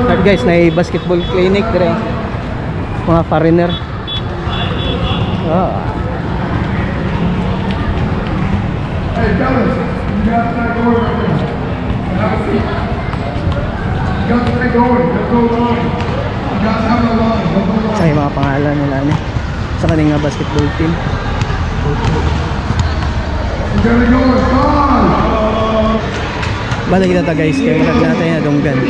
At guys, na basketball clinic dire. Mga foreigner. Ah. Hey, fellas, you got that going right now. Have a seat. You got that going. Don't go line. You guys have a line. Don't go line. Sa mga pangalan nila ni sa kaning nga basketball team. You gotta go in five. Balik kita ta, guys, kay murag natin na dunggan.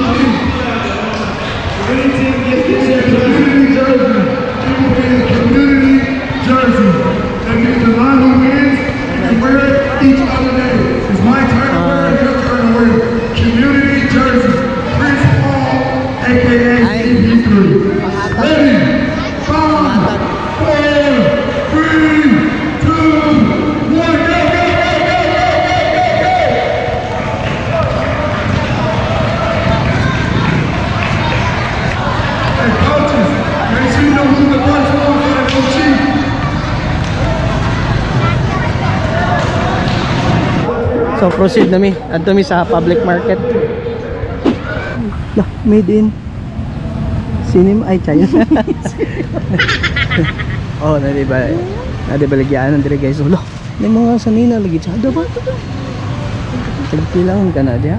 Winning team gets their community jersey. It will be a community jersey. That means the line who wins can wear it each other day. It's my turn to wear it, your turn to wear it. Community jersey. Chris Paul, aka Ay. CP3. Ready? Five, four, three, two, one, go, go, go, go, go, go, go, go! Hey, coaches, make sure you know who's the first one so they don't cheat. So proceed na mi. Adto mi sa public market. Lah, made in Sinim ay China. Oh, na di ba? Na di baligyan diri, guys. Ulo. May mga sanina lagi siya. Ba? Tagpilaon ka na diha.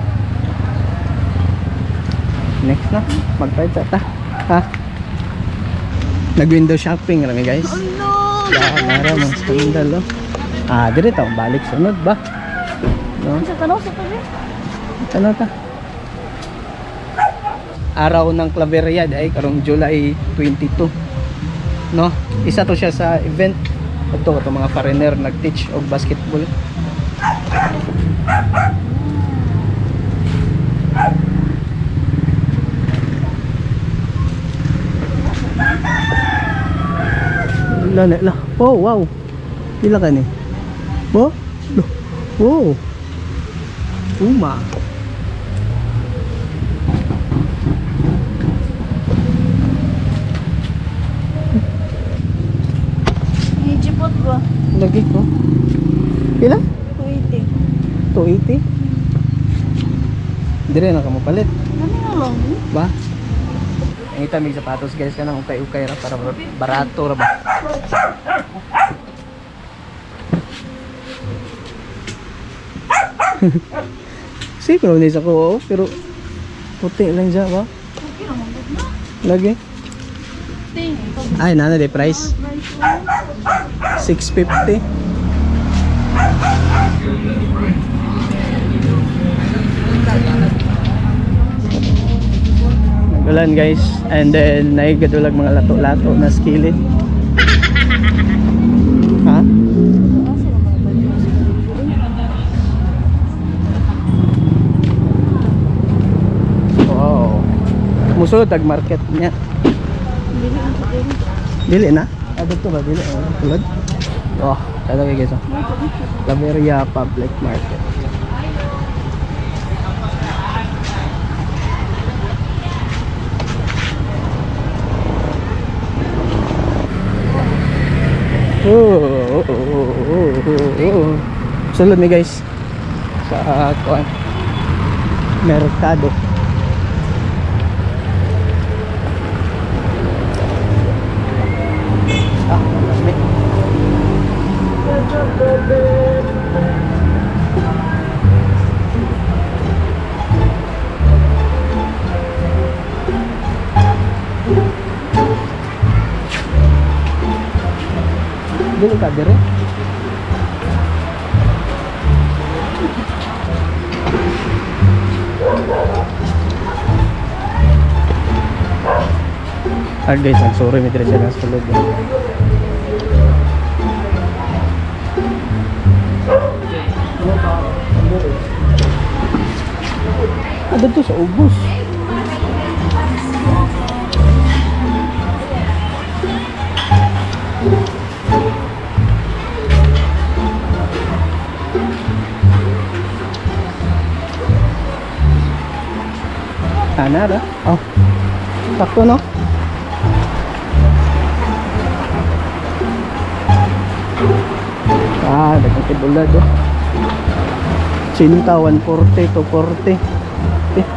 Next na, magpalit ta. Ha? Nag-window shopping rami, guys. Oh no! Lah, nara mga sandal, oh. Ah, dire ta balik sunod ba? No? Sa tanaw sa tabi? Tanaw ta. Araw ng Claveria ay karong July 22. No? Isa to siya sa event. Ito to mga foreigner nag-teach og basketball. La la la. Oh, wow. Pila ka ni? Oh? Lo. Oh. Puma. Hijipot ba? Lagi ko. Pila? 280. 280? Dire na ka mo palit. Ano na lang? Ba? Ang ita may sapatos, guys, kanang ukay-ukay ra para barato ra ba. Si pero ni sa ko, oh, pero puti lang siya ba? Okay naman gud na. Lagi. Ting. Ay, nana di price Price oh. 650. Nagulan, guys, and then naigadulag mga lato-lato na skillet. Ha? Asa na mga bag? Wow. Musulod tag market niya. Dili ang sa dili. Dili na? Ah, dito ba? Dili. Oh, tulad. Oh, talaga, guys. Oh. Claveria Public Market. Oh. Sulod mi, guys, sa kuan. Merkado. Ah, lami. Dili ka dire. Ah guys, ang sorry may dire siya sa sulod. Ah, dito sa ubos. Ana ra? Oh. Sakto, no? Ah, daghang tibulad, oh. Sinta 140 to 40. Eh.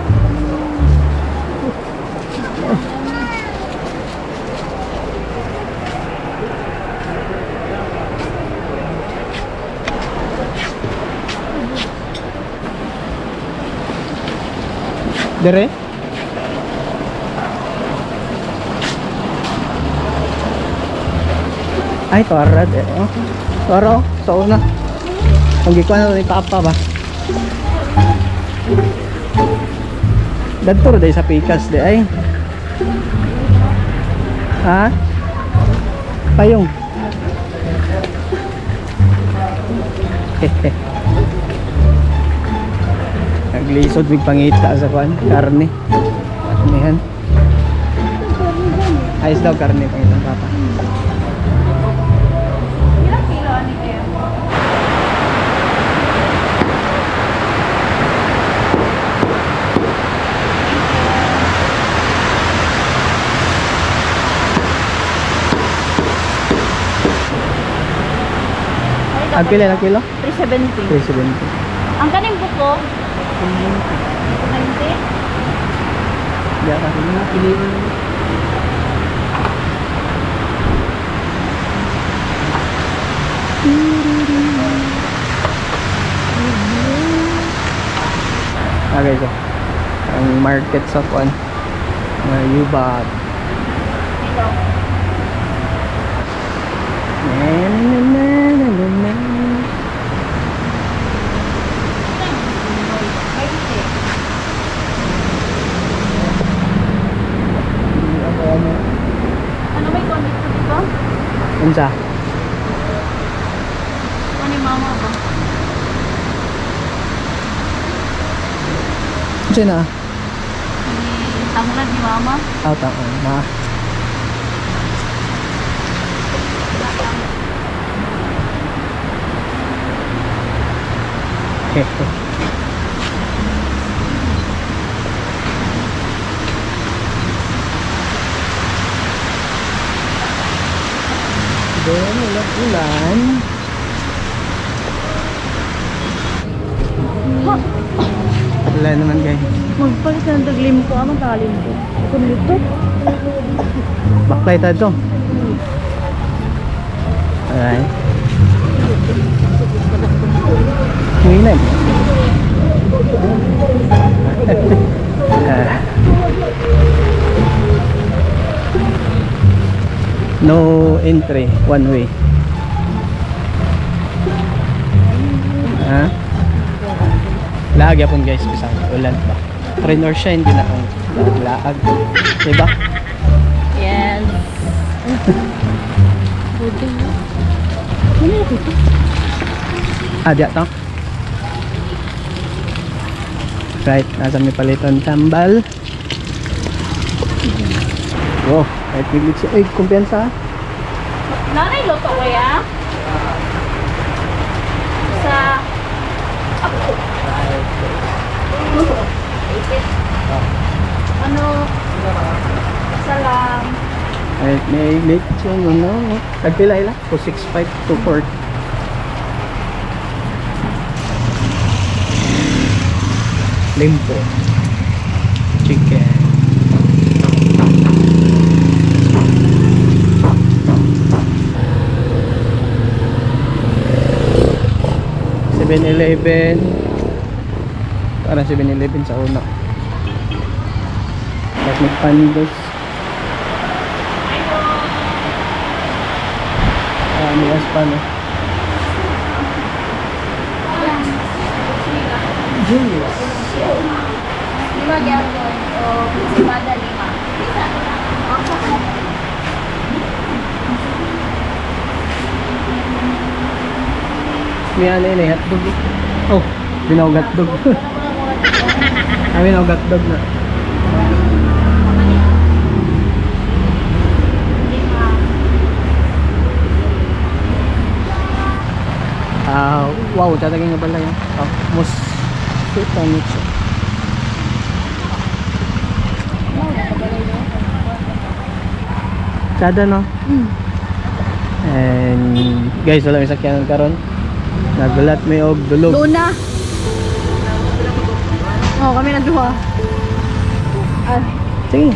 Dire? Ay, tuara de. Oh. Tuara oh, sa una. Ang gikuha na ni Papa ba? Dadto ra day sa pikas de ay. Ha? Payong. Naglisod mig pangita sa kwan, karne. Karnehan. Ayos daw karne pangitang papa. Ilang kilo ani kayo? Ang pila na kilo? 370. 370. Ang kaning buko, 90. Di ka rin piliin. Okay, so ang market sa kwan, mga yubab. Kilo. Na, na, na, na, na, na. Ano may konti ko dito? Unsa? Ano ni mama ba? Unsa na? Ni tanglad ni mama. Ah, tama na. Hehe. Then, ulan ulan. Wala naman, guys. Magpalit na ng taglim ko. Anong talim ko? Ako nito. Baklay tayo to. Alright. Ngayon na. Ah. No entry, one way. Ha? Laag yapon, guys, bisan ulan pa. Rain or shine din akong laag. Diba? Yes. Buti mo. Ano na ito? Ah, diya to. Right, nasa may paliton tambal. Oh, right, biglit siya. Ay, kumpiyansa. Ah. Nanay luto ko ya? Sa... Ako. Ano? Isa lang. Right, may lechon, ano. Nagpila ila? 265, 240. Limpo. Chicken. 7-Eleven. Parang 7-Eleven sa una. Tapos may pandos. Ah, may aspa, no? Julius. Lima gyapon o simada lima. Isa. May ano yun eh, hotdog eh. Oh, binawag hotdog. Kami binawag hotdog na. Ah, wow, tatagin nga pala yun. Oh, mus kita nito. Sada, no? And guys, wala may sakyanan karon. Nagulat may og dulog. Luna. Oh, kami na duha. Ah, Sige.